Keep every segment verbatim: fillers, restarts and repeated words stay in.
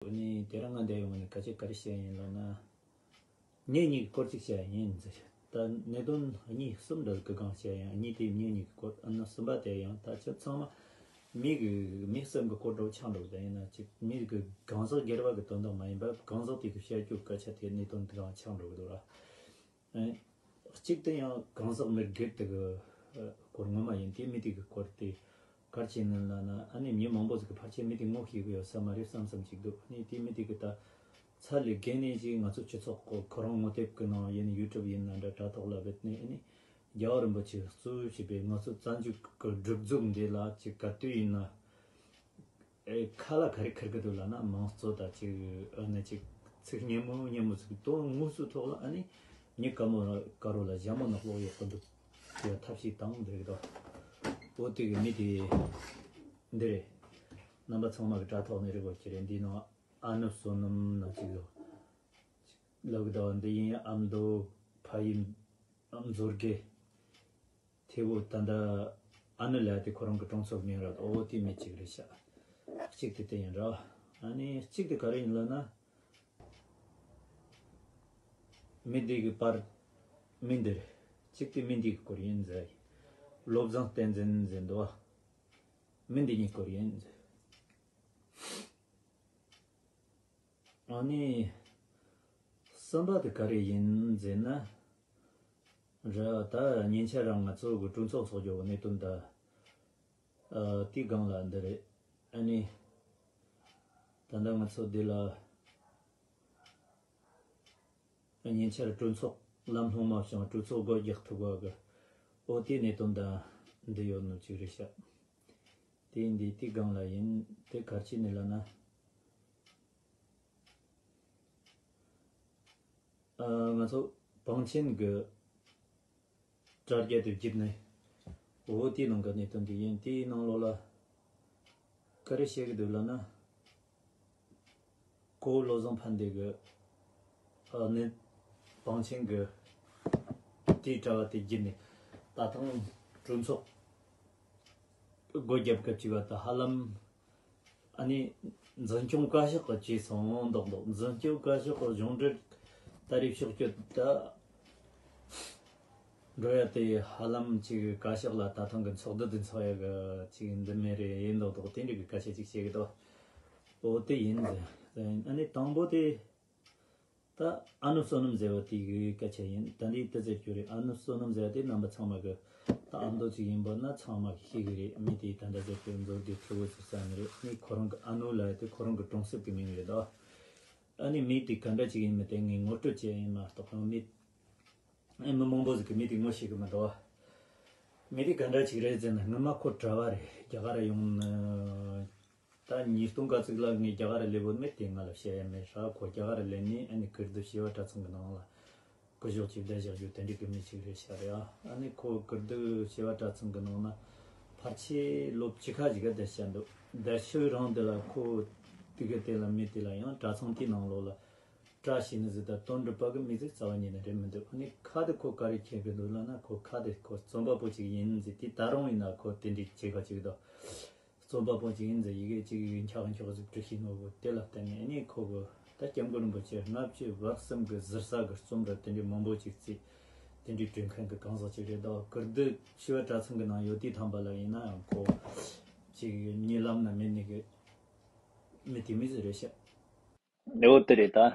ནི་དེ་རིང་ང་འདིར་ཡོང་ནས་སྐད་ཆ་ག་རེ་བཤད་ཡིན་ལབ་ན། མྱི་གཉིས་ཀྱི་སྐོར་ཅིག་བཤད་ཡིན་ཟེར། ད་གནད་དོན་གཉིས་གསུམ་འདྲ་གི་སྒང་བཤད་ཡིན། གཉིས་དེ་མྱི་གཉིས་ཀྱི་སྐོར། ཨ་ནི་གསུམ་པ་དེ་ཡང་ད་ཁྱེད་ཚང་མ་མི་གི་མི་གསུམ་གྱི་སྐོར་འདྲ་བོ་ཆགས་འགྲོ་གི། ད་ཡིན་ན་ཅིག་མི་གི་གང་ཟག་སྒེར་བ་གི་དོན་དག་མ་ཡིན་པར་གང་ཟག་དེ་གི་བཤད་རྒྱུ་སྐད་ཆ་དེ་གནད་དོན་དེ་གང་ཆགས་འགྲོ་གི་འདུག་ར། ཨེ། གཅིག་དེ་ཡང་གང་ཟག་མི་སྒེར་དེ་གི་ཨ་སྐོར་ངོ་མ་ཡིན། དེ་མི་དེ་གི་སྐོར་དེ་ག་རེ་བྱས་ནས་ལབ་ན། ཨ་ནི་མྱི་མང་པོ་ཟིག་གི་ཕལ་ཆེར་མི་དེ་ངོ་ཤེས་གི་ཡོད་ས་མ་རེད་བསམ་བསམ་ཅིག་འདུག་ཨ་ནི་དེ་མི་དེ་གི་ད་ཚ་ལས་རྒན་ནས་ཅིག་ང་ཚོ་སྤྱི་ཚོགས་ཁོ་ཁོ་རང་ངོ་དེབ་གི་ནང་ཡིན། ཡུ་ཊུབ་ཡིན་ན་འདྲ་དྲ་ཐོག་ལ་བུད་ནས། ཨ་ནི་རྒྱལ་བ་རིན་པོ་ཆེ་གཙོས་བྱས་པའི་ང་ཚོ་བཙན་བྱོལ་གི་སྒྲིག་འཛུགས་འདི་ལ་ཅིག་ག་དུས་ཡིན་ན། ཨེ། ཁ་ལ་ག་རེ་འཁུར་གི་འདུག་ལབ་ན། དམངས་གཙོ་དང་ཅིག་ཨ་ནི་ཅིག་ཚིག་སྙན་མོ་སྙན་མོ་ཟིག་དོན་དངོས་སུ་ཐོག་ལ། ཨ་ནི་མྱི་དཀར་མོ་དཀར་རོ་ལ་ཞྭ་མོ་ནག་པོ་གཡོག་གི་འདུག་ཅེས་ཐབས་ཤེས་བཏང་འདུག་གི་འདུག་འོ་དེ་གི་མི་དེ་འདི་རེད། རྣམ་པ་ཚང་མ་གི་དྲ་ཐོག་ནས་རིག་དགོས་ཀྱི་རེད། འདི་ནང་ཨ་ནུ་བསོད་ནམས་ནང་ཅིག་ལོ་ལབ་གི་འདུག་འདི་ཡིན། ཨ་མདོ་ཕ་ཡུལ་མཛོད་དགེ། ཐེ་བོ་ད་ལྟ་ཨ་ནུ་ལ་དེ་ཁོ་རང་གི་གྲོང་ཚོ་མིང་རེད། འོ་དེ་མི་གཅིག་རེད་ཤག་གཅིག་དེ་དེ་ཡིན་ར། ཨ་ནི་གཅིག་དེ་ག་རེ་ཡིན་ལབ་ན། མི་འདི་གི་པར་མི་འདི་རེད། གཅིག་དེ་མི་འདི་གི་སྐོར་ཡིན་ཟེར། བློ་བཟང་བསྟན་འཛིན་ཟེར་འདུག་བ། མི་འདི་གཉིས་སྐོར་ཡིན་ཟེར། ཨ་ནི་གསུམ་པ་དེ་ག་རེ་ཡིན་ཟེར་ན། ར་ད་ཉེ་ཆར་རང་ང་ཚོ་གི་གྲོས་ཚོགས་ཚོགས་རྒྱུ་གི་གནད་དོན་ད། ཨ། དེའི་སྒང་ལ་འདི་རེད། ཨ་ནི་ད་ལྟ་ང་ཚོ་འདི་ལ་ཉེ་ཆར་གྲོས་ཚོགས་ལམ་ལྷོང་མ་བྱུང་། གྲོས་ཚོགས་སྒོ་རྒྱག་ཐུབ་པ་གི། འོ་དེའི་གནད་དོན་ད་འདི་ཡོད་ནོ་ཅིག་རེད་ཤག་དེ་འདི་དེའི་སྒང་ལ་ཡིན། དེ་ག་རེ་བྱས་ནས་ལབ་ན། ཨ། ང་ཚོ་བང་ཆེན་གྱི་དྲ་རྒྱ་དེ་བརྒྱུད་ནས། འོ་དེའི་ནང་གི་གནད་དོན་དེ་ཡིན། དེའི་ནང་ལོགས་ལ་ག་རེ་བཤད་གི་འདུག་ལབ་ན། གོ་བོ་བློ་བཟང་ཕན་བདེ་གི། ཨ་ནི་བང་ཆེན་གྱི་དེའི་དྲ་བ་དེ་བརྒྱུད་ནས་ད་ཐེངས་གྲོས་ཚོགས་སྒོ་རྒྱབ་སྐབས་ཅིག་བ་ད་ཧ་ལམ། ཨ་ནི་འཛིན་སྐྱོང་བཀའ་ཤག་གི་བྱས་སོང་མདོག་མདོག་འཛིན་སྐྱོང་བཀའ་ཤག་གི་གཞུང་འབྲེལ་ད་རེས་ཕྱོགས་བསྐྱོད་ད་འགྲོ་ཡ་དེ་ཧ་ལམ་ཅིག་བཀའ་ཤག་ལ་ད་ཐེངས་གི་ཚོགས་འདུ་དེ་འཚོགས་ཡ་གི་ཅིག་འདི་མེད་རེད་མདོག་མདོག་དེ་འདྲ་གི་སྐད་ཆ་ཅིག་བཤད་གི་འདུག་འོ་དེ་ཡིན་ཟེར། ཨ་ནི་དང་པོ་དེ། ད་ཨ་ནུ་བསོད་ནམས་ཟེར་བ་དེ་གི་སྐད་ཆ་ཡིན། ད་འདི་དེ་ཟེར་རྒྱུ་རེད། ཨ་ནུ་བསོད་ནམས་ཟེར་བ་དེ་རྣམ་པ་ཚང་མ་གི། ད་ཨ་མདོ་ཅིག་ཡིན་པ་ན་ཚང་མ་གི་ཤེས་གི་རེད། མི་དེ་ད་ལྟ་ཟེར་དུས་མཛོད་དགེ་ཁྲི་བོ་ཟེར་ས་ནི་རེད། ནི་ཁོ་རང་གི་ཨ་ནུ་ལབ་ཡ་དེ་ཁོ་རང་གི་གྲོང་གསེབ་གི་མིང་རེད་དོ། ཨ་ནི་མི་དེ་ག་འདྲ་ཅིག་ཡིན་མིན་དེ་ངས་ངོ་སྤྲོད་བྱས་ཡིན་མ་གཏོགས། མི་ཨེ་མི་མང་པོ་ཟིག་གི་མི་དེ་ངོ་ཤེས་གི་མི་འདུག་མི་དེ་ག་འདྲ་ཅིག་རེད་ཟེར་ན། སྔོན་མ་ཁོ་གྲྭ་བ་རེད། རྒྱ་གར་ཡོང་ནི། ད་ཉིས་སྟོང་ག་ཙིག་ལ་ངས་རྒྱ་གར་སླེབས་ཡོད་མེད་དེ་ང་ལ་བཤད་ཡ་མེད་ར། ཁོ་རྒྱ་གར་སླེབས་ནས་ཨ་ནི་ཀིརྟི་བྱེས་པ་གྲྭ་ཚང་གི་ནང་ལ་སྐུ་ཞབས་ཅིག་བསྡད་བཞག་རྒྱུ་དེ་འདྲ་གི་མི་ཞིག་རེད་ཤག་རེད་ཨ། ཨ་ནི་ཁོ་ཀིརྟི་བྱེས་པ་གྲྭ་ཚང་གི་ནང་ན་ཕལ་ཆེར་ལོ་བཅུ་ཁ་ཞིག་ག་བསྡད་བཞག་འདུག་བསྡད་ཤུལ་རང་དེ་ལ་ཁོ་དེ་གི་དེ་ལ་མི་དེ་ལ་ཡང་གྲྭ་ཚང་དེའི་ནང་ལོགས་ལ་གྲྭ་བཞེས་ནི་ཟིག་དང་དོན་གྲུབ་པ་གི་མི་ཟིག་རྩ་བ་ཉིད་ནས་རེད་མི་འདུག་ཨ་ནི་ཁ་དེ་ཁོ་ག་རེ་མཁྱེན་གི་འདུག་ལབ་ན། ཁོ་ཁ་དེ་ཁོ་རྩོམ་པ་པོ་ཅིག་ཡིན་ཟེར། དེ་ད་རུང་ཡིན་ན་ཁོ་དེ་འདྲའི་བྱེད་ཁ་ཅིག་འདུག་རྩོམ་པ་པོ་ཅིག་ཡིན་ཟེར། ཡི་གེ་ཅིག་འཁྱག་འཁྱོག་ཟིག་འབྲི་ཤེས་ནོ་གི། དེ་ལ་བརྟེན་ནས་ཨ་ནི་ཁོ་གི་ད་སྐྱབས་མགོན་རིན་པོ་ཆེ་ལྔ་བཅུ་ང་གསུམ་གི་ཟུར་ཟ་གི་རྩོམ་འདྲ་དེ་འདྲའི་མང་པོ་ཅིག་བརྩིས། དེ་འདྲའི་བྲིས་མཁན་གི་གང་ཟག་ཅིག་རེད་དོ། ཀིརྟི་བྱེས་པ་གྲྭ་ཚང་གི་ནང་ཡོད་དུས་ཐམ་པ་ལ་ཡིན་ན་ཡང་ཁོ་ཅིག་གཉིད་ལམ་ན་མེད་ནི་གི་མི་དེ་མི་ཟིག་རེད་ཤག་འོ་དེ་རེད་ད།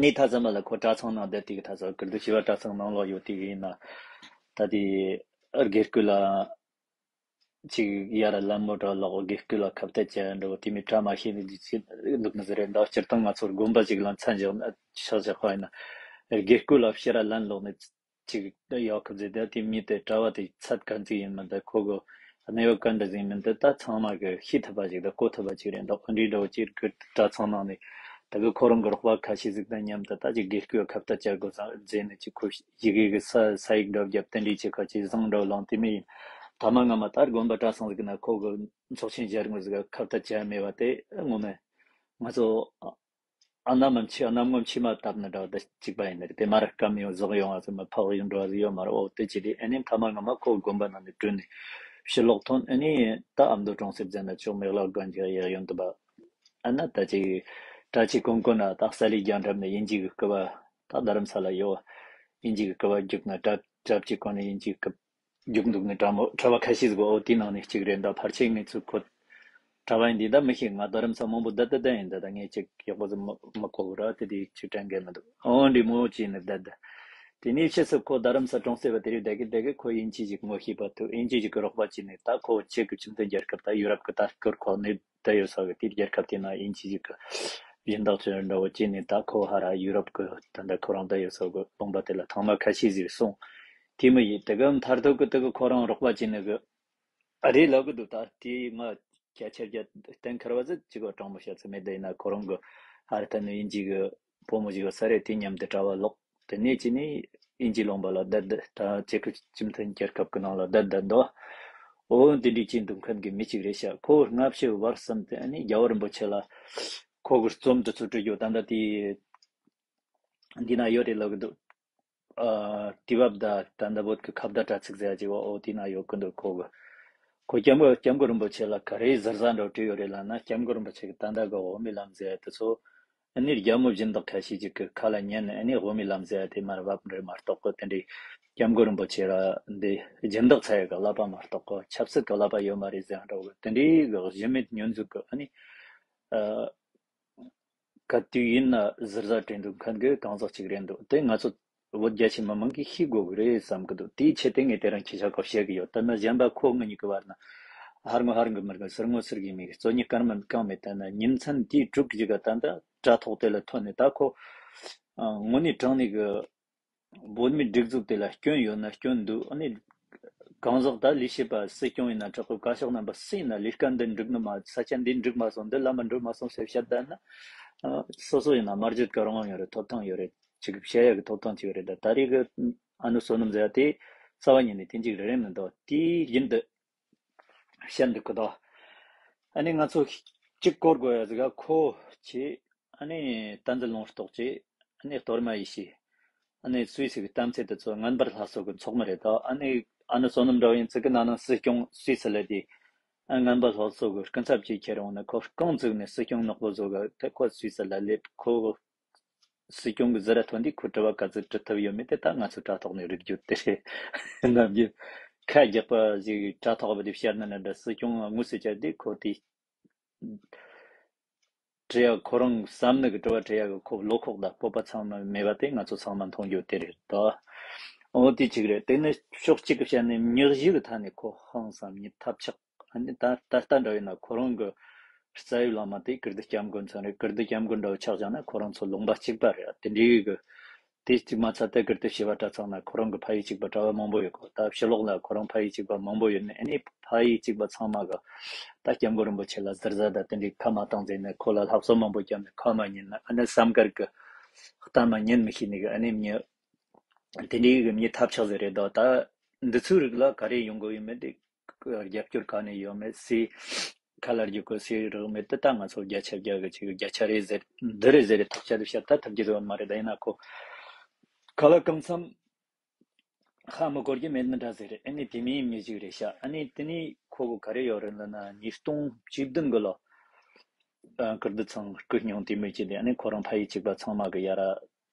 ནི་ད་ཙམ་པ་ལ་ཁོ་གྲྭ་ཚང་ནང་བསྡད་དུས་ཀྱི་ད་ཙམ་ཀིརྟི་བྱེས་པ་གྲྭ་ཚང་ནང་ལོགས་ཡོད་དུས་ཀྱི་ཡིན་ན། ད་དེ་དགེ་སྐོས་ལ་ཅིག་ཡར་ལན་མོ་འདྲ་ལོག་དགེ་སྐོས་ལ་ཁ་གཏད་བཅག་འགྲོ། དེ་མི་གྲྭ་མ་ཤེས་ནི་འདུག་ཟེར་འདུག་ནི་ཟེར་རེད་འདུག་སྤྱིར་བཏང་ང་ཚོར་དགོན་པ་ཅིག་ལ་མཚན་བཞག་ན་ཆགས་བཞག་པ་ཡིན་ན། དགེ་སྐོས་ལ་ཕྱིར་ལན་ལོག་ནས། ཅིག་ད་ཡག་གི་ཟེར། ད་དེ་མི་དེ་གྲྭ་བ་དེ་ཚད་ག་ཚོད་ཡིན་མིན་དེ། ཁོ་གི་གནས་བབ་ག་འདྲ་ཟིག་ཡིན་མིན་དེ་ད་ཚང་མ་གི་ཤེས་ཐུབ་པ་ཞིག་དང་གོ་ཐུབ་པ་ཅིག་རེད་འདུག་འདི་འདྲ་བོ་ཅིག་གི་གྲྭ་ཚང་ནང་ནས་ད་གི་ཁོ་རང་གི་རོགས་པ་ཁ་ཤས་ཟིག་དང་མཉམ་དུ་ད་ཅིག་དགེ་སྐོས་ཁ་གཏད་བཅག་དགོས་བཟང་ཟེར་ནས། ཅིག་ཁོ་ཡི་གེ་གི་ས་ས་ཡིག་འདྲ་བརྒྱབ། དེ་འདྲའི་ཅིག་ཁ་ཅིག་བཟང་འདྲ་བོ་ལངས། དེ་མི་ཡིན་ཐ་མ་ངོ་མ་ད་དགོན་པ་གྲྭ་ཚང་ཟིག་ན་ཁོ་གི་ཚོགས་ཆེན་བཅར་དངོས་ཟིག་ཁ་གཏད་བཅག་མེད་པ་དེ་ངོ་མ་ང་ཚོ། ཨ་གནམ་ལམ་ཆེ། གནམ་ངོ་མཆིལ་མ་བཏབ་ནི་འདྲ་བ་དང་གཅིག་པ་ཡིན་ནི་རེད། དེ་མར་སྐམ་ཡོང་ཟག་ཡོང་བ་ཟེར་མ་ཕག་ཡོང་འགྲོ་བ་ཟིག་ཡོད་མ་རེད། འོ་དེ་ཅི་རེད། ཨ་ནི་མཐའ་མ་ངོ་མ་ཁོ་དགོན་པ་ནང་ནས་བྲོས་ནས་ཕྱིར་ལོག་ཐོན། ཨ་ནི་ད་ཨ་མདོ་གྲོང་གསེབ་ཟེར་ན་ཆོག་མེག་ལ་དགོན་རྒྱ་ཡག་ཡོན་དུ་བ། ཨ་ན་ད་ཅིག་གྲྭ་ཆས་གོན་གོན་ན་ད་གསལ་ལེ་རྒྱང་འགྲམ་ནས་དབྱིན་ཇི་གི་སྐུ་པར་ད་རྡ་རམ་ས་ལ་ཡོད། དབྱིན་ཇི་གི་སྐུ་པར་རྒྱུགས་ན་གྲྭ་གྲྭ་ཆས་གོན་ནས་དབྱིན་ཇི་གི་སྐུ་རྒྱུགས་འདུག་ནི་གྲྭ་མོ་གྲྭ་པ་ཁ་ཤས་ཟིག་གོ། ཨོ་དེའི་ནང་ནས་གཅིག་རེད། ད་ཕལ་ཆེར་ངས་ཚུར་ཁོ་གྲྭ་པ་ཡིན་དེ་ད་མི་ཤེས། ང་རྡ་རམ་ས་མང་པོ་བསྡད་བསྡད་བསྡད་ཡིན། ད་ད་ངས་ཅིག་ཡག་པོ་ཟིག་མི་མི་གོ་གི་ར། དེ་དེ་ཅིག་དྲན་གི་མི་འདུག་ཨོ་འདྲི་མོ་བྱས་ནས་བསྡད་བསྡད། དེ་ནས་ཕྱིས་སུ་ཁོ་རྡ་རམ་ས་གྲོང་གསེབ་པ་དེ་རིགས་བསྡད་གི་བསྡད་གི་ཁོ་དབྱིན་ཇི་ཞིག་ངོ་ཤེས་པ་ཐུག་དབྱིན་ཇི་ཞིག་གི་རོགས་པ་བྱས་ནས་ད་ཁོ་ཆེད་གི་ཁྱིམ་མཚེས་རྒྱལ་ཁབ་ད་ཡུ་རོབ་གི་ད་སྐོར་ཁོ་ནས་བསྡད་ཡོད་ས་གི་དེའི་རྒྱལ་ཁབ་དེ་ན་དབྱིན་ཇི་ཞིག་གི་སྦྱིན་བདག་ཚོ་འདྲ་བོ་བྱས་ནས་ད་ཁོ་ཧ་ར་ཡུ་རོབ་གི་ད་ལྟ་ཁོ་རང་བསྡད་ཡོད་ས་གི་ལུང་པ་དེ་ལ་ཐེངས་མ་ཁ་ཤས་ཟིག་སོང་། དེ་མི་ཡིན་དེ་གི་མཐར་ཐུག་གི་དེ་གི་ཁོ་རང་རོགས་པ་བྱས་ནས་གི་ཨ་རེད་ལབ་གི་འདུག་ད་དེ་ང་སྐད་ཆ་བརྒྱ་གཏན་འཁེལ་བ་ཟིག་ཅིག་ག་དྲང་མོ་བཤད་ཚོད་མེད། དེ་ཡིན་ན་ཁོ་རང་གི་ཧ་ར་ད་ནི་དབྱིན་ཇི་གི་བུ་མོ་ཞིག་ཡོད་ས་རེད། དེ་མཉམ་དུ་གྲྭ་པ་ལོག་དེ་ནས་ཅི་ནས་དབྱིན་ཇི་ལུང་པ་ལ་བསྡད་བསྡད། ད་ཅེ་ཁུ་ཁྱིམ་མཚེས་རྒྱལ་ཁབ་ཀྱི་ནང་ལ་བསྡད་བསྡད་འདུག་ཨོ་འདི་འདྲའི་ཅིག་འདུག་མཁན་གྱི་མི་གཅིག་རེད་ཤག་ཁོ་སྔ་ཕྱི་བར་གསུམ་དེ་ཨ་ནི་རྒྱལ་བ་རིན་པོ་ཆེ་ལ་ཁོ་གི་རྩོམ་དེ་ཚོ་བྲིས་ཡོད། ད་ལྟ་དེ་འདི་ན་ཡོད་རེད་ལབ་གི་འདུག་ཨ་དེ་བབ་ད་ད་ལྟ་བོད་ཀྱི་ཁ་བརྡ་དྲ་ཚིགས་ཟེར་ཡ་ཅིག་ཨོ་དེ་ན་ཡོད་གི་འདུག་ཁོ་གི་ཁོ་སྐྱབས་མགོན་སྐྱབས་མགོན་རིན་པོ་ཆེ་ལ་ག་རེ་ཟུར་ཟ་འདྲ་བྲིས་ཡོད་རེད་ལབ་ན། སྐྱབས་མགོན་རིན་པོ་ཆེ་གི་ད་ལྟ་གི་འོག་མིན་ལམ་ཟེར་ཡ་དེ་ཚོ་ཨ་ནི་རྒྱ་མོ་སྦྱིན་བདག་ཁ་ཤས་ཅིག་གི་ཁ་ལ་ཉན་ནས་ཨ་ནི་འོག་མིན་ལམ་ཟེར་ཡ་དེ་མར་བབ་རེད་མ་གཏོགས་གི་དེ་འདྲའི་སྐྱབས་མགོན་རིན་པོ་ཆེ་ར་འདི་སྦྱིན་བདག་ཚ་ཡ་གི་ཀླད་པ་མ་གཏོགས་གི་ཆབ་སྲིད་གི་ཀླད་པ་ཡོད་མ་རེད་ཟེར་ཡ་འདྲ་བོ་གི་དེ་འདྲའི་གི་གཞི་མེད་ཉོན་འཛུགས་གི་ཨ་ནི་ཨ། ག་དུས་ཡིན་ན་ཟུར་ཟ་བྲིས་འདུག་མཁན་གྱི་གང་ཟག་ཅིག་རེད་འདུག་དེ་ང་ཚོ་བོད་རྒྱ་ཆེ་མི་མང་གིས་ཤེས་དགོས་ཀྱི་རེད་བསམ་གྱི་འདུག་དེའི་ཆེད་དུ་ངས་དེ་རིང་ཁྱེད་ཅག་ག་བཤད་ཀྱི་ཡོད། དེ་ནི་གཞན་པ་ཁོ་ང་གཉིས་ཀྱི་བར་ན་ཧར་ངོ་ཧར་གི་མི་རྒན་ཟུར་ངོ་ཟུར་གི་མི་རྒན་རྩོད་གཉིས་སྐར་མ་གང་མེད། དེ་ནི་ཉིན་མཚན་དེའི་དྲུག་གི་ཅིག་ག་ད་ལྟ་དྲ་ཐོག་དེ་ལ་ཐོན་ནས་ད་ཁོ་དངོས་གནས་དྲང་གནས་གི་བོད་མིའི་སྒྲིག་འཛུགས་དེ་ལ་སྐྱོན་ཡོད་ན་སྐྱོན་འདུག་ཨ་ནི་གང་ཟག་ད་ལས་བྱེད་པ་སྲིད་སྐྱོང་ཡིན་ན་དྲག་པོ་བཀའ་ཤག་རྣམ་པ་སུ་ཡིན་ན་ལས་ཀ་འདི་འགྲིག་ནི་མ། ས་ཆ་འདི་འགྲིག་མ་སོང་། འདི་ལམ་མ་འགྲིག་མ་སོང་ཟེར་བཤད་བསྡད་ན། ཨ་སོ་སོ་ཡིན་ན་སྨྲ་བརྗོད་ཀྱི་རང་དབང་ཡོད་རེད། ཐོབ་ཐང་ཡོད་རེད། ཅིག་བཤད་ཡ་གི་ཐོབ་ཐང་ཅིག་ཡོད་རེད། ད་ད་རེས་གི་ཨ་ནུ་བསོད་ནམས་ཟེར་ཡ་དེ་རྩ་བ་ཉིད་ནས་དེ་འཇིག་རེ་རེ་མི་འདུག་དེའི་རྒྱུན་དུ་བཤད་འདུག་གི་དོ། ཨ་ནི་ང་ཚོ་གཅིག་གོ་དགོས་ཡ་ཟིག་ག་ཁོ་ཆེ་ཨ་ནི་བསྟན་འཛིན་ལུང་རྟོགས་ཆེ་ཨ་ནི་གཏོར་མ་ཡེ་ཤེས་ཨ་ནི་སུད་སི་གི་གཏམ་ཚེ་དེ་ཚོ་རྔན་པ་ལྷ་གསོལ་གི་ཚོགས་མི་རེད་དོ། ཨ་ནི་ཨ་ནི་བསོད་ནམས་འདྲ་བོ་ཡིན་ཚིག་གི་ནང་ན་སྲིད་སྐྱོང་སུད་སི་ལ་དེ་ཨ་རྔན་པ་ལྷ་གསོལ་གི་སྐུ་ཚབ་ཅིག་ཁྱེར་འོང་ནས་ཁོ་རྐང་བཙུགས་ནས་སྲིད་སྐྱོང་ནག་པོ་བཟོ་ག་དེ་ཁོ་སུད་སི་ལ་སླེབས། ཁོ་སྲིད་སྐྱོང་གི་ཟུར་ར་ཐོན་དུས་ཁོ་དྲི་བ་ག་ཚོད་དྲི་ཐུབ་ཡོད་མེད་དེ་ད་ང་ཚོ་དྲ་ཐོག་ནས་རིག་རྒྱུ་དེ་རེད། ནམ་རྒྱུན་ཁ་རྒྱག་པ་ཞིག་དྲ་ཐོག་བ་དེ་བཤད་ན་ན་འདྲ། སྲིད་སྐྱོང་དངོས་སུ་བཅར་དུས་ཁོ་དེ་དྲི་ཡ་ཁོ་རང་བསམ་ནི་གི་དྲི་བ་དྲི་ཡ་གི་ཁོ་བློ་ཁོག་དང་སྤོབས་པ་ཚང་མ་མེད་པ་དེ་ང་ཚོ་ཚང་མ་མཐོང་རྒྱུ་དེ་རེད་དོ། འོ་དེ་གཅིག་རེད། དེ་ནས་ཕྱོགས་གཅིག་གི་བཤད་ནས་མྱི་གཞི་གི་ཐད་ནས་ཁོ་ཧང་སང་མྱི་ཐབས་ཆག་ཨ་ནི་ད་ད་ལྟ་འདྲ་ཡིན་ན་ཁོ་རང་གི་རྩ་བའི་བླ་མ་དེ་ཀིརྟི་སྐྱབས་མགོན་ཚང་རེད། ཀིརྟི་སྐྱབས་མགོན་འདྲ་བོ་ཆགས་བཞག་ན་ཁོ་རང་ཚོ་ལུང་པ་གཅིག་པ་རེད། དེ་འདྲའི་གི་དེ་གཅིག་མ་ཚད་དེ་ཀིརྟི་བྱེས་པ་གྲྭ་ཚང་ན་ཁོ་རང་གི་ཕ་ཡུལ་གཅིག་པ་གྲྭ་བ་མང་པོ་ཡོད་གོ། ད་ཕྱི་ལོགས་ན་ཁོ་རང་ཕ་ཡུལ་གཅིག་པ་མང་པོ་ཡོད་ནི་ཨ་ནི་ཕ་ཡུལ་གཅིག་པ་ཚང་མ་གི་ད་སྐྱབས་མགོན་རིན་པོ་ཆེ་ལ་ཟུར་ཟ་ད་དེ་འདྲའི་ཁ་མ་བཏང་ཟེར་ནས་ཁོ་ལ་ལྷ་གསོལ་མང་པོ་བརྒྱབ་ནས་ཁ་མ་ཉན་ན་ཨ་ནི་བསམ་དཀར་གི་གཏམ་མ་ཉན་མི་ཤེས་ནི་གི་ཨ་ནི་མྱི་དེ་འདྲའི་གི་མྱི་ཐབས་ཆག་ཟེར་རེད་དོ། ད་འདི་ཚོའི་རིགས་ལ་ག་རེ་ཡོང་དགོས་ཡོད་མེད་དེ། རྒྱབ་སྐྱོར་ག་ནས་ཡོད་མེད་སའི་ཁ་ལར་རྒྱུག་གི་སའི་རག་མེད་དེ་ད་ང་ཚོ་བརྒྱ་ཆ་བརྒྱ་གི་ཅིག་བརྒྱ་ཆ་རེད་ཟེར་འདི་རེད་ཟེར་རེད་ཐག་ཆོད་དུ་བཤད་ད་ཐུབ་ཀྱི་ཡོད་མ་རེད། ད་ཡིན་ན་ཁོ་ཁ་ལ་གང་འཚམ་ཧ་མི་གོ་རྒྱུ་མེད་ནི་འདྲ་ཟེར་རེད། ཨ་ནི་དེ་མིན་མི་ཞིག་རེད་ཤག་ཨ་ནི་དེ་ནི་ཁོ་གི་ག་རེ་ཡོད་རེད་ལབ་ན་ཉིས་སྟོང་བཅུ་བདུན་གི་ལོ་ཀིརྟི་ཚང་སྐུ་སྙུང་དེ་མོ་ཅིག་དེ་ཨ་ནི་ཁོ་རང་ཕ་ཡུལ་གཅིག་པ་ཚང་མ་གི་ཡ་ར།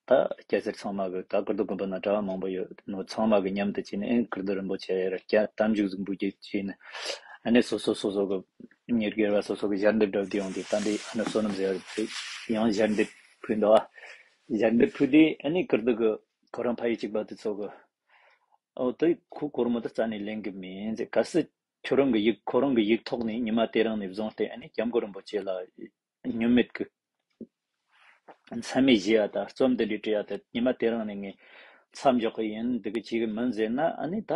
ད་སྐྱ་སེར་ཚང་མ་གི་ད་ཀིརྟི་དགོན་པ་ན་གྲྭ་བ་མང་པོ་ཡོད་ནོ། ཚང་མ་གི་མཉམ་དུ་བྱས་ནས་ཨེ་ཀིརྟི་རིན་པོ་ཆེ་ར་སྐྱ་གཏམ་རྒྱུད་ཟིག་འབུལ་རྒྱུ་བྱས་ནས་ཨ་ནི་སོ་སོ་སོ་སོ་གི་མྱི་སྒེར་བ་སོ་སོ་གི་ཞལ་འདེབས་འདྲ་བོ་དེ་ཡོང་དུས་ད་འདི་ཨ་ནི་བསོད་ནམས་ཟེར་བ་དེ་ཡང་ཞལ་འདེབས་ཕུལ་འདུག་ཨ་ཞལ་འདེབས་ཕུལ་དུས་ཨ་ནི་ཀིརྟི་གི་ཁོ་རང་ཕ་ཡུལ་གཅིག་པ་དེ་ཚོ་གི་ཨོ་དེ་ཁོ་སྒོར་མོ་དེ་རྩ་ནས་ལེན་གི་མིན་ཟེར། གལ་སྲིད་ཁྱོད་རང་གི་ཡིག་ཁོ་རང་གི་ཡིག་ཐོག་ནས་ཉི་མ་དེ་རིང་ནས་བཟུང་སྟེ་ཨ་ནི་སྐྱབས་མགོན་རིན་པོ་ཆེ་ལ་སྨྱུང་མེད་ཀྱི་མཚན་སྨད་བཞེས་ཡ་དང་རྩོམ་འདི་འདྲའི་བྲིས་ཡ་དང་ཉི་མ་དེ་རིང་ནས་ངས་མཚམས་འཇོག་གི་ཡིན། འདི་གི་བྱེད་གི་མིན་ཟེར་ན་ཨ་ནི་ད་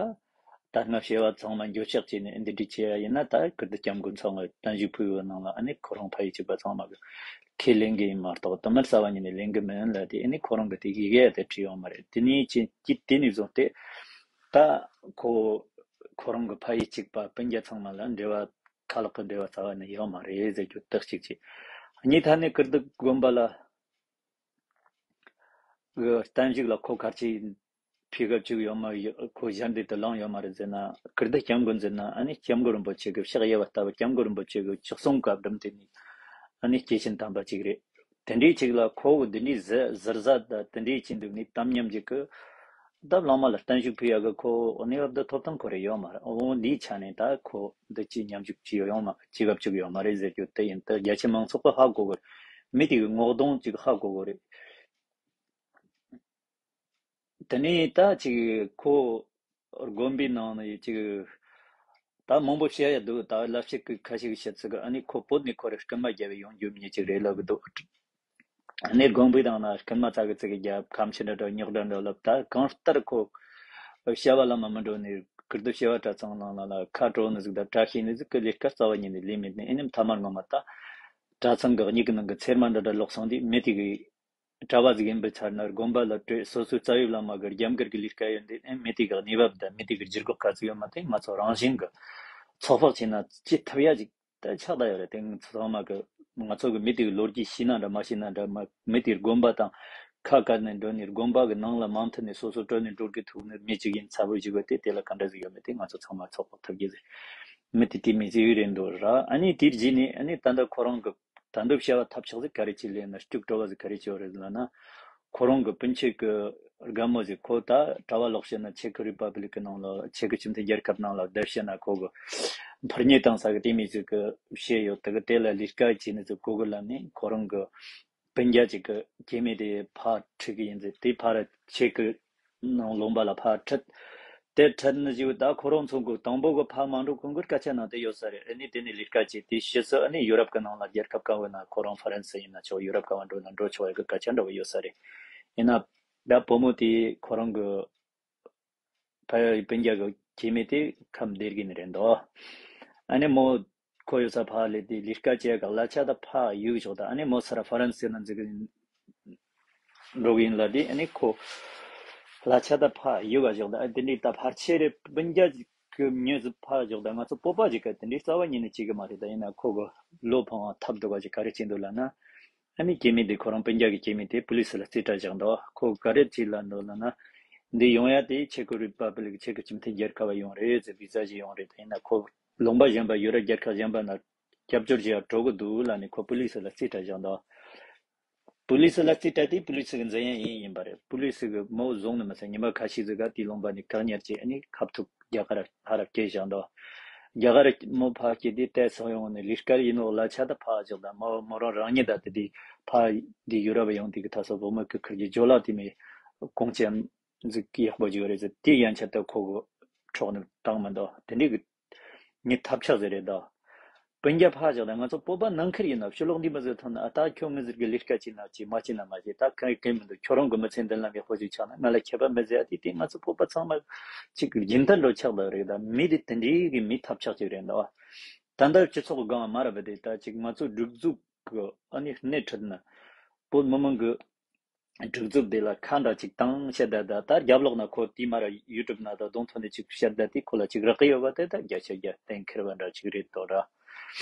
ད་སྔ་བྱས་པ་ཚང་མ་འགྱོད་བཤགས་བྱས་ནས་འདི་འདྲའི་བྱས་ཡ་ཡིན་ན་ད་ཀིརྟི་སྐྱབས་མགོན་ཚང་གི་བརྟན་བཞུགས་ཕུལ་ཡོད་ནང་ལ་ཨ་ནི་ཁོ་རང་ཕ་ཡུལ་གཅིག་པ་ཚང་མ་གི་ཁས་ལེན་གི་ཡིན་མ་གཏོགས་དུ་མར་རྩ་བ་ཉིད་ནས་ལེན་གི་མིན་ལ་དེ་ཨ་ནི་ཁོ་རང་གི་དེ་ཡི་གེ་ཡ་དེ་བྲིས་ཡོད་མ་རེད། དེ་ནས་ཅི་ཅི་དེ་ནས་བཟུང་སྟེ་ད་ཁོ་ཁོ་རང་གི་ཕ་ཡུལ་གཅིག་པ་སྤུན་ཀྱག་ཚང་མ་ལ་འབྲེལ་བ་ཁ་ལག་གི་འབྲེལ་བ་རྩ་བ་ནས་ཡོད་མ་རེད་ཟེར་རྒྱུ་དེ་གཅིག་བྱས། གཉིས་ཐ་ནས་ཀིརྟི་དགོན་པ་ལ་གི་བརྟན་བཞུགས་ལ་ཁོ་ག་ཅི་ཕི་ག་བཅུག་ཡོད་མ་ཡོད། ཁོ་ཞལ་འདེབས་དེ་བླངས་ཡོད་མ་རེད་ཟེར་ན། ཀིརྟི་སྐྱབས་མགོན་ཟེར་ན་ཨ་ནི་སྐྱབས་མགོན་རིན་པོ་ཆེ་གི་ཕྱག་གཡས་པ་ལྟ་བུ། སྐྱབས་མགོན་རིན་པོ་ཆེ་གི་བཅུ་གསུམ་བཀའ་སྒྲུབ་དེ་ནི་ ཨ་ནི་སྐྱེས་ཆེན་དམ་པ་ཅིག་རེད། དེ་འདྲའི་ཅིག་ལ་ཁོ་བོ་འདི་འདྲའི་ཟི་ཟུར་ཟ་དང་དེ་འདྲའི་ཅིག་འདུག་ནི་གཏམ་ཉམས་ཅིག་གི། ད་བླ་མ་ལ་བརྟན་བཞུགས་ཕུལ་ཡག་གི་ཁོ་གནས་བབ་འདི་ཐོབ་ཐང་ཁོ་རེ་ཡོད་མ་རེད། འོ་འདིའི་ཆ་ནས་ད་ཁོ་འདི་ཅི་ཉམས་ཞིབ་ཅི་ཡོད་ཡོང་མ་ཅི་གབ་ཅིག་ཡོད་མ་རེད་ཟེར་རྒྱུ་དེ་ཡིན། ད་རྒྱ་ཆེ་མང་ཚོགས་ཀྱི་ཧ་གོ་གི་རེད། མི་དེ་གི་ངོ་གདོང་ཅིག་ཧ་གོ་གི་རེད། དེ་ནས་ད་ཅིག་ཁོ་དགོན་པའི་ནང་ནས་ཅིག་ད་མང་པོ་བཤད་ཡ་འདུག་ད་ལབ་བཤད་ཀྱི་ཁ་ཤས་ཀྱི་བཤད་ཚུལ་གི་ཨ་ནི་ཁོ་བོད་ནས་ཁོ་རེ་རྐུན་མ་རྒྱབ་ཡོང་རྒྱུ་མྱི་ཅིག་རེད་ལབ་གི་འདུག་ཨ་ནི་དགོན་པའི་ནང་ན་རྐུན་མ་ཙག་གི་ཙིག་གི་རྒྱབ་ཁམས་ཆེ་འདྲ་འདྲ་རྙོག་དྲ་འདྲ་ལབ། ད་གང་ལྟར་ཁོ་བྱ་བ་ལ་མ་མི་འགྲོ་ནས་ཀིར་ཏུ་བྱ་བ་གྲྭ་ཚང་ནང་ལ་ཁ་དྲོ་ནི་ཟིག་དང་བཀྲ་ཤིས་ནི་ཟིག་གི་ལས་ཀ་རྩ་བ་ཉིད་ནས་ལས་མེད་ནི། ཨེ་ནི་མཐའ་མར་ངོ་མ་ད་གྲྭ་ཚང་གི་གཉིས་ཀྱི་ནང་གི་ཚེར་མ་འདྲ་འདྲ་ལོག་སོང་དུས་མི་དེ་གི་གྲྭ་བ་ཟིག་ཡིན་པའི་ཚར་ན་དགོན་པ་ལ་སྤྲོད། སོ་སོའི་རྩ་བའི་བླ་མ་གི་རྒྱབ་འགལ་གྱི་ལས་ཀ་ཡོད་འདི་ཨེ་མི་དེ་གི་གནས་བབ་དང་མི་དེ་གི་འགྱུར་ལྡོག་ག་ཚོད་ཡོད་མ་དེ་ང་ཚོ་རང་བཞིན་གི་ཚོད་དཔག་བྱས་ན་ཅི་ཐུབ་ཡ་ཅིག་ད་ཆགས་བསྡད་ཡོད་རེད། དེ་ཚང་མ་གི་ང་ཚོ་གི་མི་དེ་གི་ལོ་རྒྱུས་ཤེས་ན་འདྲ་མ་ཤེས་ན་འདྲ་མ་མི་དེ་དགོན་པ་དང་ཁ་བཀར་ནས་འགྲོ་ནས་དགོན་པ་གི་ནང་ལ་མ་མཐུན་ནས་སོ་སོ་བྲོས་ནས་འགྲོ་གི་ཐུག་ནས་མི་གཅིག་ཡིན་ཚ་བོ་ཞིག་གི་དེ་དེ་ལ་ག་འདྲ་ཟིག་ཡོད་མེད་དེ་ང་ཚོ་ཚང་མ་ཚོད་དཔག་ཐུབ་ཀྱི་རེད། མི་དེ་དེ་མི་ཟིག་རེད་འདུག་ར། ཨ་ནི་དེའི་རྗེས་ནས་ཨ་ནི་ད་ལྟ་ཁོ་རང་གི་ད་འདོད་བྱ་བ་ཐབས་ཆག་ཟིག་ག་རེ་བྱས་ལས་ན་སྐྱུག་བྲོ་བ་ཟིག་ག་རེ་བྱས་རེད་ལབ་ན། ཁོ་རང་གི་སྤུན་མཆེད་ཀྱི་རྒན་མོ་ཟིག་ཁོ་ད་གྲྭ་བ་ལོག་བཤད་ན་ཆེ་ཁི་རི་པ་བི་ལིག་གི་ནང་ལ་ཆེ་ཁི་སྤྱི་མཐུན་རྒྱལ་ཁབ་ནང་ལ་བསྡད་བཤད་ན་ཁོ་གི་འཕུར་མཉེ་བཏང་ས་གི་དེ་མི་ཟིག་གི་བཤད་ཡོད། དེ་གི་དེ་ལ་ལས་ཀ་བྱས་ནས་ཟིག་གོ་གི་ལབ་ནས་ཁོ་རང་གི་སྤུན་ཀྱག་ཅིག་གི་སྐྱེ་དམན་དེ་ཕར་ཁྲིད་གི་ཡིན་ཟེར། དེ་ཕར་ཆེ་ཁི་ནང་ལུང་པ་ལ་ཕར་ཁྲིད། དེ་ཁྲིད་ནི་ཞིག་ད་ཁོ་རང་ཚོ་གི་དང་པོ་གི་ཕར་མ་འགྲོ་གོང་གི་སྐད་ཆ་ནང་དེ་ཡོད་ས་རེད། ཨ་ནི་དེ་ནས་ལས་ཀ་བྱས་དེ་ཕྱིས་སུ་ཨ་ནི་ཡུ་རོབ་གི་ནང་ལ་རྒྱལ་ཁབ་ག་བོ་ན་ཁོ་རང་ཧྥ་རན་སི་ཡིན་ན་ཆོག་ཡུ་རོབ་ག་བ་འགྲོ་ན་འགྲོ་ཆོག་ཡ་གི་སྐད་ཆ་འདྲ་བོ་ཡོད་ས་རེད། ཡིན་ན་ད་བུ་མོ་དེ་ཁོ་རང་གི་ཕ་ཡ་སྤུན་ཀྱག་གི་སྐྱེ་དམན་དེ་ཁམས་བདེ་དགོས་ནི་རེད་འདུག་ཨ་ནི་མོ་ཁོ་ཡོད་ས་ཕར་ལས་དེ་ལས་ཀ་བྱེད་ག་གླ་ཆ་ད་ཕར་གཡུག་ཞོག་ད་ཨ་ནི་མོ་ས་ར་ཧྥ་རན་སི་ན་འཛུལ་གི་འགྲོ་གི་ཡིན་ལ་དེ་ཨ་ནི་ཁོ་གླ་ཆ་ད་ཕར་གཡུག་ག་ཞོག་ད་ཨ་དེ་འདྲའི་ད་ཕར་ཆེ་རེ་སྤུན་ཀྱག་གི་མྱི་ཟིག་ཕར་ཞོག་ད་ང་ཚོ་བོད་པ་ཞིག་ག་དེ་འདྲའི་རྩ་བ་ཉིད་ནས་བྱེད་གི་མ་རེད། ད་ཡིན་ན་ཁོ་གི་བློ་ཕངས་བ་ཐབས་སྡུག་པ་ཞིག་ག་རེ་བྱེད་འདུག་ལབ་ན། ཨ་ནི་སྐྱེ་དམན་དེ་ཁོ་རང་སྤུན་ཀྱག་གི་སྐྱེ་དམན་དེ་པུ་ལིས་ལ་རྩིས་སྤྲད་བཞག་འདུག་ཁོ་ག་རེ་བྱས་ལབ་འདུག་ལབ་ན། འདི་ཡོང་ཡ་དེ་ཆེ་ཁི་རི་པ་བི་ལིག་ཆེ་ཁི་སྤྱི་མཐུན་རྒྱལ་ཁབ་ཡོང་རེད་ཟེར། བི་ཟ་ཞིག་ཡོང་རེད། དེ་ཡིན་ན་ཁོ་ལུང་པ་གཞན་པ་ཡུ་རོབ་རྒྱལ་ཁབ་གཞན་པ་ན་སྐྱབས་བཅོལ་བྱེད་ཡ་འགྲོ་གི་འདུག་ལབ་ནས་ཁོ་པུ་ལིས་ལ་རྩིས་སྤྲད་བཞག་འདུག་པུ་ལིས་ལ་རྩིས་སྤྲད་དེ་པུ་ལིས་གི་འཛིན་ཡ་ཡིན་ཡིན་པ་རེད། པུ་ལིས་གི་མོ་བཟུང་ནི་མ་ཟད་ཉི་མ་ཁ་ཤས་ཟིག་ག་དེའི་ལུང་པ་ནས་བཀག་ཉར་བྱས་ཨ་ནི་ཁ་ཐུག་རྒྱ་གར་ཧ་ར་སྐྱེལ་བཞག་འདུག་རྒྱ་གར་མོ་ཕར་སྐྱེལ་དུས་ཏོག་ཙམ་ཡོང་ནས་ལས་ཀ་ཡིན་ནོ་གླ་ཆ་ད་ཕར་བཞག་ད་མོ་མོ་རང་རང་ཉིད་ད་དེ་དུས་ཕར་འདི་ཡུ་རོབ་ཡོང་དུས་ཀྱི་ད་སོ་བུ་མོ་གི་ཁུར་གྱི་ཇོ་ལགས་དེ་མོ་གོང་ཆེན་ཟིག་ཡག་པོ་ཅིག་རེད་ཟེར། དེ་ཡན་ཆད་ད་ཁོ་གི་འཕྲོག་ནས་བཏང་མི་འདུག་དེ་འདྲའི་གི་མི་ཐབས་ཆག་ཟིག་རེད་ད། སྤུན་ཀྱག་ཕར་བཞག་ད་ང་ཚོ་བོད་པ་ནང་ཁུལ་ཡིན་ན་ཕྱི་ལོགས་འདི་མི་ཟིག་ཐོན་ན་ཨ་ད་ཁྱོད་མི་ཟིག་གི་ལས་ཀ་བྱེད་ན་བྱེད་མ་བྱེད་ན་མ་བྱེད་ད་གང་གང་མི་འདུག་ཁྱོད་རང་གི་མི་ཚེ་མདུན་ལམ་ཡག་པོ་ཅིག་ཆགས་ན་ང་ལ་ཁྱད་པར་མི་ཟེར་ཡ་དེ་དེ་ང་ཚོ་བོད་པ་ཚང་མ་ཅིག་རྒྱུན་མཐུད་འགྲོ་ཆགས་ད་རེད་ད། མི་དེ་དེ་འདྲའི་གི་མི་ཐབས་ཆག་ཅིག་རེད་འདུག་ད་ལྟ་སྤྱི་ཚོགས་སྒང་མ་ར་བ་དེ་ད་ཅིག་ང་ཚོ་སྒྲིག་འཛུགས་གི་ཨ་ནི་སྣེ་ཁྲིད་ན་བོད་མི་མང་གི་སྒྲིག་འཛུགས་དེ་ལ་ཁ་འདྲ་ཅིག་བཏང་བཤད་ད་ད་ད་རྒྱབ་ལོགས་ན་ཁོ་དེ་མ་ར་ཡུ་ཊུབ་ན་ད་གདོང་ཐོན་ནས་ཅིག་བཤད་ད་དེ་ཁོ་ལ་ཅིག་རག་གི་ཡོད་པ་དེ་ད་བརྒྱ་ཆ་བརྒྱ་གཏན་འཁེལ་བ་འདྲ་ཅིག་རེད་དོ་ར།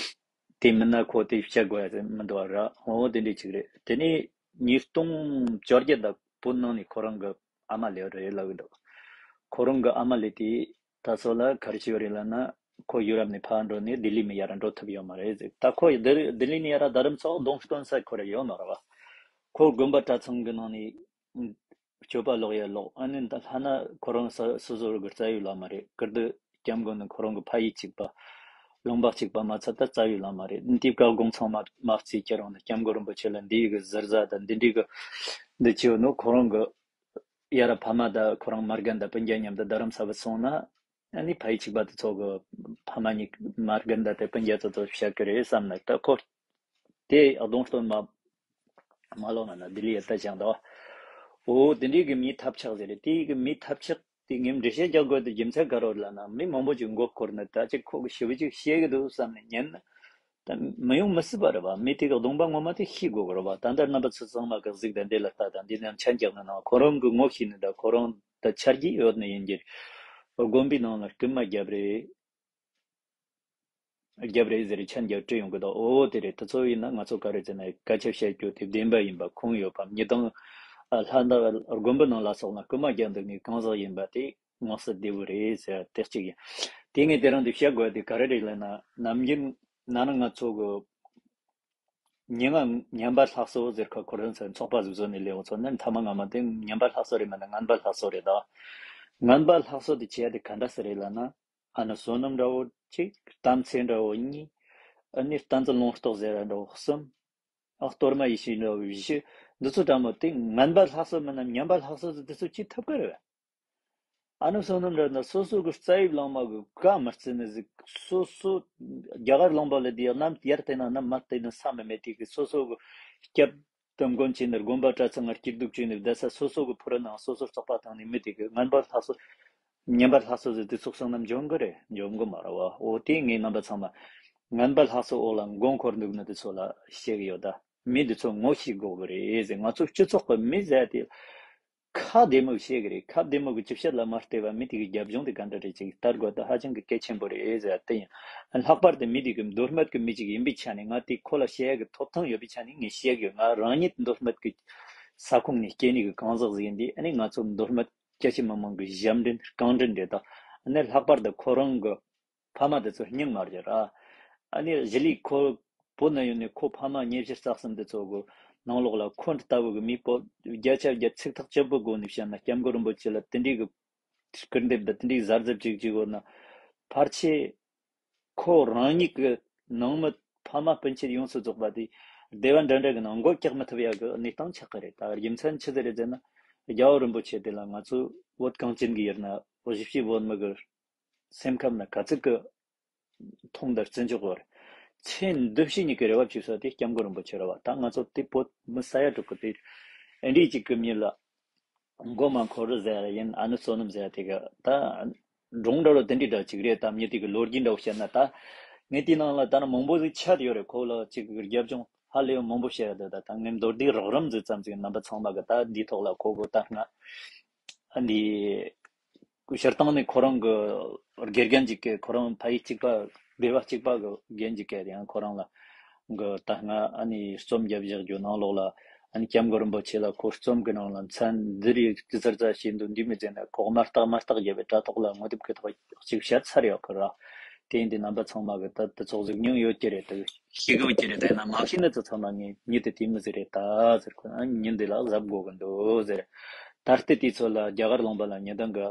དེ་མིན་ན་ཁོ་དེ་བཤད་དགོས་ཡ་མི་འདུག་བ་ར། འོ་དེ་འདྲས་ཅིག་རེད། དེ་ནས་ཉིས་སྟོང་བཅོ་བརྒྱད་ད་བོད་ནང་ནས་ཁོ་རང་གི་ཨ་མ་ལེ་རེད་ལབ་གི་འདུག་ཁོ་རང་གི་ཨ་མ་ལེ་དེ་ད་སོ་ལ་ག་རེ་བྱས་ཡོད་རེད་ལབ་ན། ཁོ་ཡུ་རོབ་ནས་ཕར་འགྲོ་ནས་ལྡི་ལི་ནས་ཡར་འགྲོ་ཐུབ་ཡོད་མ་རེད་ཟེར། ད་ཁོ་ལྡི་ལི་ནས་ཡར་རྡ་རམ་ས་གདོང་སྟོན་ས་ཁོ་ར་ཡོད་མ་རེད་བ། ཁོ་དགོན་པ་གྲྭ་ཚང་གི་ནང་ནས་སྤྱོད་པ་ལོག་ཡ་ལོག་ཨ་ནི་ད་ལྷ་ན་ཁོ་རང་ས་སོ་སོ་གི་རྩ་བའི་བླ་མ་རེད། ཀིརྟི་སྐྱབས་མགོན་ནི་ཁོ་རང་གི་ཕ་ཡུལ་གཅིག་པ། ལུང་པ་གཅིག་པ་མ་ཚད་ད་རྩ་བའི་བླ་མ་རེད། དེབ་ཀ་དགོང་ཚང་མ་མ་རྩིས་ཀྱི་རང་ནི་སྐྱབས་མགོན་རིན་པོ་ཆེ་ལ་འདི་ཡི་གི་ཟུར་ཟ་དང་འདི་འདྲའི་གི་འདི་བྱེད་ནོ་ཁོ་རང་གི་ཡ་ར་ཕ་མ་ད་ཁོ་རང་མ་རྒན་ད་སྤུན་ཀྱག་མཉམ་དུ་རྡ་རམ་ས་བུད་སོང་ན། ཨ་ནི་ཕ་ཡུལ་གཅིག་པ་དེ་ཚོ་གི་ཕ་མ་གཉིས་མ་རྒན་ད་དེ་སྤུན་ཀྱག་ཚོ་ཚོ་བཤད་གི་རེད་བསམ་ན་ད་ཁོ་དེ་གདོང་སྟོན་མ་མ་ལོ་ན་ན་ལྡི་ལི་ཡ་ད་ཅང་ད། འོ་དེ་འདྲའི་གི་མི་ཐབས་ཆག་ཟེར་རེད། དེ་གི་མི་ཐབས་ཆག་དེ་ངས་འགྲེལ་བཤད་རྒྱག་དགོས་དེ་རྒྱུ་མཚན་ག་རེ་ལབ་ན་མི་མང་པོ་ཅིག་མགོ་འཁོར་ནས་ད་ཅིག་ཁོ་གི་ཞི་བ་ཅིག་བཤད་གི་འདུག་བསམ་ནས་ཉན་ན། ད་མི་ཡོང་མི་སྲིད་པ་རེད་བ། མི་དེ་གི་གདོང་པ་ངོ་མ་དེ་ཤེས་དགོས་གི་རེད་བ། ད་ལྟ་རྣམ་པ་ཚོ་ཚང་མ་གི་གཟིགས་དང་འདི་ལ་ལྟ་དང་འདི་རྣམས་ཆ་འཇོག་ནི་ནང་ཁོ་རང་གི་ངོ་ཤེས་ནི་ད་ཁོ་རང་ད་ཆ་རྒྱུས་ཡོད་ནི་ཡིན་གྱི། དགོན་པའི་ནང་ལ་རྐུན་མ་རྒྱབ་རེས། རྒྱབ་རེས་ཟེར་ཆ་འཇོག་བྲིས་ཡོང་གི་འདུག་འོ་དེ་རེད། དེ་ཚོ་ཡིན་ན་ང་ཚོ་ག་རེ་ཟེར་ན་སྐད་ཆ་བཤད་རྒྱུ་དེ་བདེན་པ་ཡིན་པ་ཁུངས་ཡོད་པ་མི་དང་། ལྷ་ད་དགོན་པའི་ནང་ལ་སོགས་ན་རྐུན་མ་རྒྱག་འདུག་ནི་གང་ཟག་ཡིན་པ་དེ། མངོན་གསལ་དོད་པོ་རེད་ཟེར་དེ་གཅིག་ཡིན། དེ་ངས་དེ་རིང་འདི་བཤད་དགོས་དེ་ག་རེ་རེད་ལབ་ན་ནམ་རྒྱུན་ན་ནིང་ང་ཚོ་གི་ ཉེ་ང་ཉམས་པ་ལྷག་སོ་ཟེར་ཁ་ཁོ་རང་ཚོའི་ཚོགས་པ་ཟིག་བཟོ་ནས་ལས་འོང་ཚོ་ནི་མཐའ་མ་ང་མ་དེ་ཉམས་པ་ལྷག་སོ་རེད་མ་ན་ངན་པ་ལྷག་སོ་རེད་ད། ངན་པ་ལྷག་སོ་དེ་བྱས་ཏེ་ག་འདྲ་སེ་རེད་ལ་ན། ཨ་ནི་བསོད་ནམས་འདྲ་བོ་གཅིག་གཏམ་ཚེ་འདྲ་བོ་གཉིས། ཨ་ནི་བསྟན་འཛིན་ལུང་རྟོགས་ཟེར་ར་འདྲ་བོ་གསུམ། ཨ་གཏོར་མ་ཡེ་ཤེས་འདྲ་བོ་བཞི། འདི་ཚོ་འདྲ་མོ་དེ་ངན་པ་ལྷག་སོ་མིན་ན་ཉམས་པ་ལྷག་སོ་ཟེར་དེ་ཚོ་ཅི་ཐབས་ཀ་རེད། ཨ་ནི་བསོད་ནམས་ར་ན་སོ་སོ་གི་རྩ་བའི་བླ་མ་གི་བཀའ་མ་བརྩི་ནི་ཟིག་སོ་སོ་རྒྱ་གར་ལུང་པ་ལ་དེ་ཡང་ནམ་ཡར་བལྟས་ན་ནམ་མར་བལྟས་ན་ས་མི་མེད་དེ་གི་སོ་སོ་གི་སྐྱབས་དམ་དགོན་ཆེ་ནི་དགོན་པ་གྲྭ་ཚང་ང་སྐྱིད་སྡུག་བྱས་ནི་བསྡད་ས་སོ་སོ་གི་ཕུ་རུ་ནང་སོ་སོར་བཙོག་པ་བཏང་ནི་མི་དེ་གི་ངན་པ་ལྷག་སོ་ཉམས་པ་ལྷག་སོ་ཟེར་དེ་ཚོ་བསོད་ནམས་འཇོམས་གི་རེད་འཇོམས་གི་མ་རེད་བ། འོ་དེ་ངའི་རྣམ་པ་ཚང་མ་ངན་པ་ལྷག་སོ་འོག་ལ་མགོ་འཁོར་འདུག་ནི་དེ་ཚོ་ལ་བཤད་གི་ཡོད་ད། མི་འདི་ཚོ་ངོ་ཤེས་དགོས་གི་རེད་ཟེར། ང་ཚོ་སྤྱི་ཚོགས་གི་མི་ཟེར་དེ་ཁ་བདེ་མོ་བཤད་གི་རེད། ཁ་བདེ་མོ་གི་ཅི་བཤད་ལ་མ་བལྟས་པ་མི་དེ་གི་རྒྱབ་ལྗོངས་དེ་ག་འདྲ་རེད་ཅིག་ལྟ་དགོས་ད་ཧ་ཅང་གི་གལ་ཆེན་པོ་རེད་ཟེར་དེ་ཡིན། ལྷག་པར་དུ་མི་དེ་གི་མདོ་སྨད་གི་མི་ཅིག་ཡིན་པའི་ཆ་ནས་ང་དེ་ཁོ་ལ་བཤད་ཡ་གི་ཐོབ་ཐང་ཡོད་པའི་ཆ་ནས་ངས་བཤད་གི་ཡོད། ང་རང་ཉིད་མདོ་སྨད་གི་ས་ཁོངས་ནས་སྐྱེས་ནི་གི་གང་ཟག་ཟིག་ཡིན་དུས་ཨ་ནི་ང་ཚོ་མདོ་སྨད་སྐྱ་ཆེ་མི་མང་གི་ཞབས་འདྲེན་རྐང་འདྲེན་རེད་ད། ཨ་ནི་ལྷག་པར་དུ་ཁོ་རང་གི་ཕ་མ་དེ་ཚོ་སྙིང་མ་རྗེ་ར། ཨ་ནི་གཞི་ལས་ཁོ་བོད་ན་ཡོད་ནས་ཁོ་ཕ་མ་ཉེ་བཞི་རྩ་གསུམ་དེ་ཚོ་གི་ནང་ལོགས་ལ་ཁོ་འདི་ལྟ་བུ་གི་མི་པོ་བརྒྱ་ཆ་བརྒྱ་ཚིག་ཐག་ཆོད་པོ་སྒོ་ནས་བཤད་ན་སྐྱབས་མགོན་རིན་པོ་ཆེ་ལ་དེ་འདྲའི་གི་སྐུར་འདེབས་དང་དེ་འདྲའི་གཟབ་གཟབ་ཅིག་ཅིག་ཡོད་ན་ཕལ་ཆེར་ཁོ་རང་ཉིད་ཀྱི་ནང་མི་ཕ་མ་སྤུན་མཆེད་ཡོངས་སུ་རྫོགས་པ་དེ་སྡེ་བ་འདྲ་འདྲ་གི་ནང་མགོ་བཀྱག་མི་ཐུབ་ཡག་གི་གནས་སྟངས་ཆགས་ཀྱི་རེད། ད་རྒྱུ་མཚན་ཆི་ཟིག་རེད་ཟེར་ན་རྒྱལ་བ་རིན་པོ་ཆེ་དེ་ལ་ང་ཚོ་བོད་གངས་ཅན་གྱི་ཡུལ་ན་བཞི་བཅུ་བོད་མི་གི་སེམས་ཁམས་ན་ག་ཚོད་ཀྱི་མཐོང་དང་བརྩི་འཇོག་བར་ཚེ་འདི་ཕྱི་གཉིས་ཀྱི་རེ་བ་བཅོལ་ས་དེ་སྐྱབས་མགོན་རིན་པོ་ཆེ་རེད་བ། ད་ང་ཚོ་དེ་བོད་མི་ས་ཡ་དྲུག་གི་དེ་ཨེ་འདྲས་ཅིག་གི་མི་ལ་མགོ་མ་འཁོར་རུ་ཟེར་ཡིན། ཨ་ནི་བསོད་ནམས་ཟེར་དེ་གི་ད་སྒྲུང་འདྲ་བོ་དེ་འདྲའི་འདྲ་ཅིག་རེད། ད་མྱི་དེ་གི་ལོ་རྒྱུས་འདྲ་བོ་བཤད་ན་ད་ངས་དེའི་ནང་ལ་ད་ནི་མང་པོ་ཟིག་ཆད་ཡོད་རེད། ཁོ་ལ་ཅིག་གི་རྒྱབ་ལྗོངས་ཧ་ལས་མང་པོ་བཤད་ཡོད། ད་ད་ངས་མདོར་བསྡུས་རགས་རིམ་ཟིག་ཙམ་ཟིག་རྣམ་པ་ཚང་མ་གི་ད་འདིའི་ཐོག་ལ་ཁོ་གི་ད་སྔ་ཨ་འདི་སྤྱིར་བཏང་ནས་ཁོ་རང་གི་དགེ་རྒན་ཅིག་གི་ཁོ་རང་ཕ་ཡུལ་གཅིག་པ་སྡེ་བ་གཅིག་པ་གི་རྒན་ཅིག་གི་ཡང་ཁོ་རང་ལ་གི་ད་སྔ་ཨ་ནི་རྩོམ་རྒྱབ་བཞག་རྒྱུ་ནང་ལོགས་ལ་ཨ་ནི་སྐྱབས་མགོན་རིན་པོ་ཆེ་ལ་ཁོ་རྩོམ་གི་ནང་ལ་མཚན་འདི་རིགས་ཙི་ཙར་ཙ་བྱེད་འདུག་འདི་མི་ཟེར་ན་ཁོག་དམར་རྟགས་དམར་རྟགས་རྒྱབ་པའི་དྲ་ཐོག་ལ་ངོ་དེབ་གི་ཐོག་གཅིག་བཤད་ཚར་ཡོད་ཁོ་ར། དེ་ཡིན་དུས་རྣམ་པ་ཚང་མ་གི་ད་དེ་ཚོགས་གཟིགས་མྱོང་ཡོད་ཀྱི་རེད། དེ་ཤེས་གི་ཡོད་ཀྱི་རེད། དེ་ན་མ་ཤེས་ནི་ཚོ་ཚང་མ་ངས་མྱི་དེ་དེ་མི་ཟེར་རེད་ད་ཟེར། ཁོ་ཨ་མྱི་འདི་ལ་གཟབ་དགོས་གི་འདུག་ཟེར། ད་ལྟ་དེ་ཚོ་ལ་རྒྱ་གར་ལུང་པ་ལ་ཉེ་དང་གི་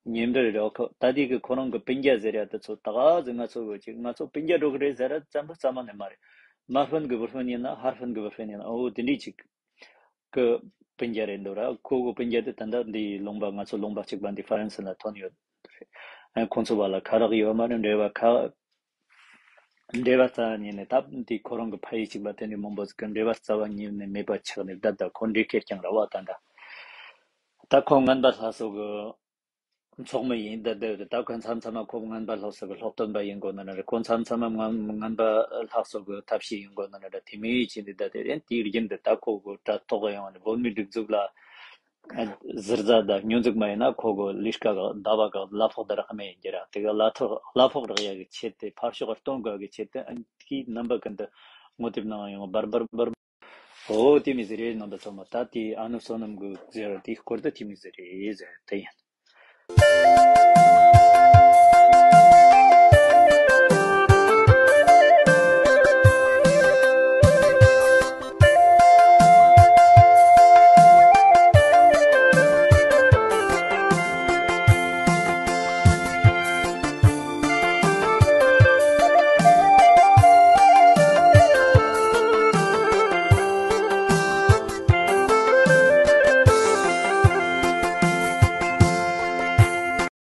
ཉེ་འབྲེལ་རེད། ཁོ་ད་དེ་གི་ཁོ་རང་གི་སྤུན་ཀྱག་ཟེར་ཡ་དེ་ཚོ་ད་ག་ཟེ་ང་ཚོ་གི་ཅིག་ང་ཚོ་སྤུན་ཀྱག་འགྲོ་གི་རེད་ཟེར་ར་ཙམ་པ་ཙམ་མ་ནས་མ་རེད། མ་ཧྥན་གི་བུ་ཧྥན་ཡིན་ན་ཧར་ཧྥན་གི་བུ་ཧྥན་ཡིན་ན་ཨོ་དེ་འདྲའི་ཅིག་གི་སྤུན་ཀྱག་རེད་འདུག་ར། ཁོ་གི་སྤུན་ཀྱག་དེ་ད་ལྟ་འདི་ལུང་པ་ང་ཚོ་ལུང་པ་གཅིག་པ་འདི་ཧྥ་རན་སི་ལ་ཐོན་ཡོད་རེད། ཁོང་ཚོ་བར་ལ་ཁ་རག་ཡོད་མ་རེད། འབྲེལ་བ་ཁ་འབྲེལ་བ་རྩ་ཉིད་ནས་ད་འདི་ཁོ་རང་གི་ཕ་ཡུལ་གཅིག་པ་དེ་འདྲའི་མང་པོ་ཟིག་གི་འབྲེལ་བ་རྩ་བ་ཉིད་ནས་མེད་པ་ཆགས་ནས་བསྡད། ད་ཁོ་འདྲའི་ཁེར་རྐྱང་ར་བ་ད་འདྲ། ད་ཁོ་ངན་པ་ལྷག་སོ་གི་ཚོགས་མི་ཡིན། ད་ལྟ་ད་ཁོ་མཚམས་མཚམས་མ་ཁོ་ངན་པ་ལྷག་སོ་གི་སློབ་སྟོན་པ་ཡིན་དགོས་ན་འདྲ། ཁོ་མཚམས་མཚམས་མ་ངན་ངན་པ་ལྷག་སོ་གི་ཐབས་ཤེས་ཡིན་དགོས་ན་འདྲ། དེ་མོ་ཡིན་ནི་ད་དེ་རིང་དེའི་རྒྱུན་དུ་ད་ཁོ་གི་དྲ་ཐོག་ཡོང་ནས་བོད་མིའི་སྒྲིག་འཛུགས་ལ་ཟུར་ཟ་དང་སྙོན་འཛུགས་མ་ཡིན་ན་ཁོ་གི་ལས་ཀ་གི་ཟླ་བ་གི་གླ་ཕོགས་དེ་རག་མེད་ཡིན་གྱི་ར། དེ་གི་གླ་ཐོག་གླ་ཕོགས་རག་ཡ་གི་ཆེད་དེ་ཕར་ཕྱོགས་གཏོང་དགོས་གི་ཆེད་དེ་ཨ་ནི་དེའི་རྣམ་པ་ཀུན་ཏུ་ངོ་དེབ་ནང་ཡོང་བར་བར་བར། ཨོ་དེ་མི་ཟེར་རེད། ནང་དུ་ཚང་མ་ད་དེ་ཨ་ནུ་བསོད་ནམས་གི་ཟེར་དེ་སྐོར་དུ་དེ་མི་ཟེར་རེད་ཟེར་དེ་ཡིན།